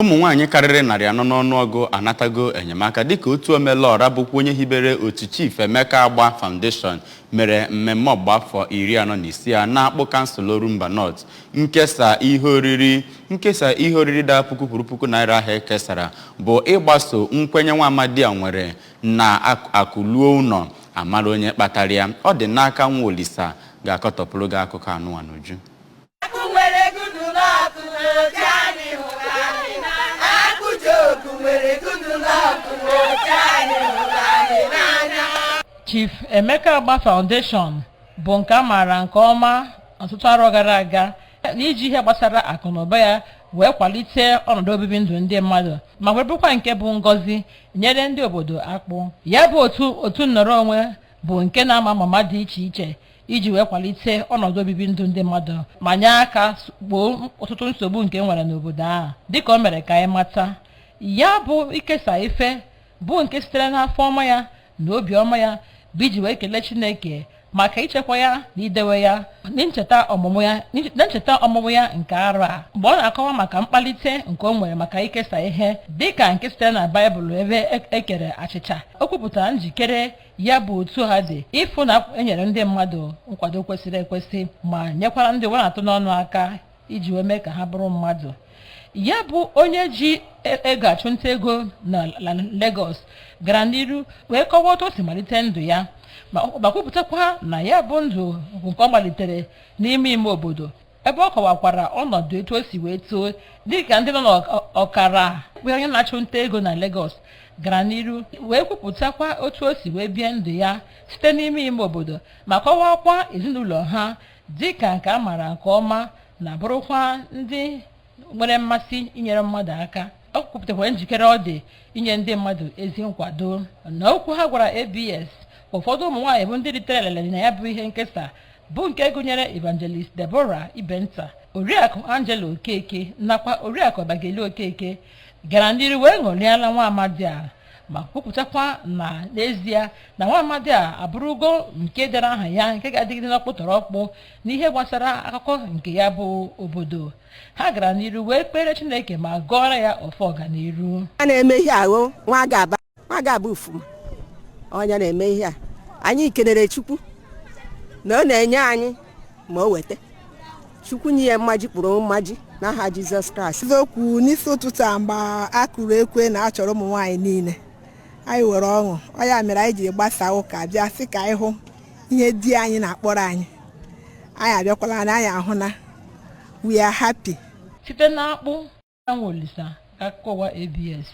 Ụmụ nwaanyị karịrị 400 n'ọnụọgụ anatago enyemaka dịka otu omelọra bụkwa onye hibere otu Chief Emeka Agba Foundation mere mmemme ọgbụgba afọ 46 ya na-akpụ kansụl Orumba North. Nkesa ihe oriri daa puku kwuru puku naira ahụ ekesara bụ ịgbaso nkwenye nwa amadi a nwere na akụluo ụlọ amara onye kpatara ya. Ọ dị n'aka nwa Olisa ga-akọtọpụrụ gị akụkọ anụnwa n'uju. Akụ nwere good luck n'oche anyị hụrụ anyị n'anya. Akụ joku nwere good luck n'oche anyị hụrụ anyị n'anya. Chief Emeka Agba Foundation bụ nke a maara nke ọma ọtụtụ arọ gara aga n'iji ihe gbasara akụ na ụba ya wee kwalite ọnọdụ obibi ndụ ndị mmadụ, ma wee bụrụkwa nke bụ ngọzi nyere ndị obodo Akpụ. Ya bụ otu nnọrọ onwe bụ nke na-ama amama dị iche iche iji wee kwalite ọnọdụ obibi ndụ ndị mmadụ ma nye aka gboo ọtụtụ nsogbu nke nwere n'obodo ahụ. Dịka o mere ka anyị mata, ya bụ ikesa ife bụ nke sitere n'afọ ọma ya na obiọma ya, bụ iji wee kelee Chineke maka ichekwa ya na idewe ya na ncheta ọmụmụ ya nke arọ a. Mgbe ọ na-akọwa maka mkpalite nke o nwere maka ikesa ihe, dịka nke sitere na Baịbụl ebe ekere achịcha, o kwupụtara njikere ya bụ otu ha dị ịfụ na enyere ndị mmadụ nkwado kwesịrị ekwesị ma nyekwara ndị ụwa na-atụ n'ọnụ aka iji wee mee ka ha bụrụ mmadụ. Ya bụ onye ji ego achụnta ego na Lagos gara n'iru wee kọwaa otu o si malite ndụ ya, ma kwupụtakwa na ya bụ ndụ bụ nke ọ malitere n'ime ime obodo, ebe ọ kọwakwara ọnọdụ etu o si wee too dịka ndị nọ n'ọkara. Bụ onye na-achụ nta ego na Lagos gara n'iru wee kwupụtakwa otu o si wee bie ndụ ya site n'ime ime obodo, ma kọwakwa ezinụlọ ha dịka nke a maara nke ọma na bụrụkwa ndị nwere mmasị inyere mmadụ aka. Ọ kwupụtakwara njikere ọ dị inye ndị mmadụ ezi nkwado. Na okwu ha gwara ABS, ụfọdụ ụmụ nwaanyị bụ ndị ritere elele na ya bụ ihe nkesa, bụ nke gụnyere Evangelist Deborah Ibenta, Oriakụ Angela Okeke nakwa Oriakụ Ọbageli Okeke, gara n'iru wee ṅụrịala nwa amadi a, ma kwupụtakwa na n'ezie na nwa amadi a abụrụgo nke dere aha ya nke ga-adịgide n'ọkpụtọrọkpụ n'ihe gbasara akụkọ nke ya bụ obodo. Ha gara n'iru wee kpere Chineke ma gọọrọ ya ọfọ ọganiru. A na-eme ihe ahụ nwa ga-aba, nwa ga-aba ufuma. Onye na-eme ihe a, anyị kelere Chukwu na ọ na-enye anyị ma o weta. Chukwu nye ya mmaji kpụrụ mmaji n'aha Jizọs Kraịst. Eziokwu, n'isi ụtụtụ a, mgbe a kụrụ ekwe na a chọrọ ụmụ nwaanyị niile, anyị were ọṅụ. Ọ ya mere anyị jiri gbasaa ụka bịa sị ka anyị hụ ihe di anyị na-akpọrọ anyị. Anyị abịakwala na anyị ahụ na we are happy. Site n'Akpụ, Olisa, akụkọ ụwa ABS.